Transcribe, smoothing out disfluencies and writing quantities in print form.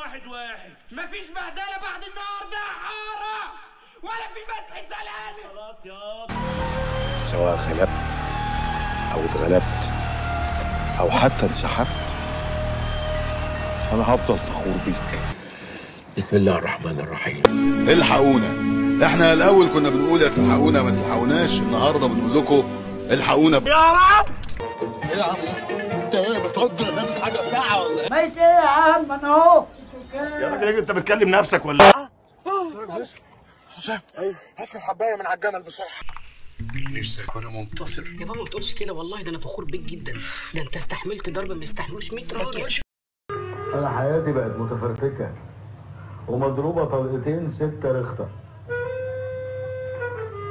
1-1. مفيش بهدله بعد النهارده يا حارة، ولا في مسح سلالم. خلاص يا سواء غلبت او اتغلبت او حتى انسحبت، انا هفضل فخور بيك. بسم الله الرحمن الرحيم. الحقونا. احنا الاول كنا بنقول يا تلحقونا ما تلحقوناش، النهارده بنقول لكم الحقونا يا رب. ايه يا عم انت ايه بترد الناس حاجة ساعة ولا ايه؟ ميت ايه يا عم انا اهو. يا راجل انت بتكلم نفسك ولا ايه؟ حسام ايوه، هات لي الحبايه من على الجمل بسرعة. نفسي اكون منتصر. يا بابا ما تقولش كده والله، ده انا فخور بيك جدا، ده انت استحملت ضرب ما يستحملوش 100 راجل. انا حياتي بقت متفرتكه ومضروبه طلقتين 6 ريختر.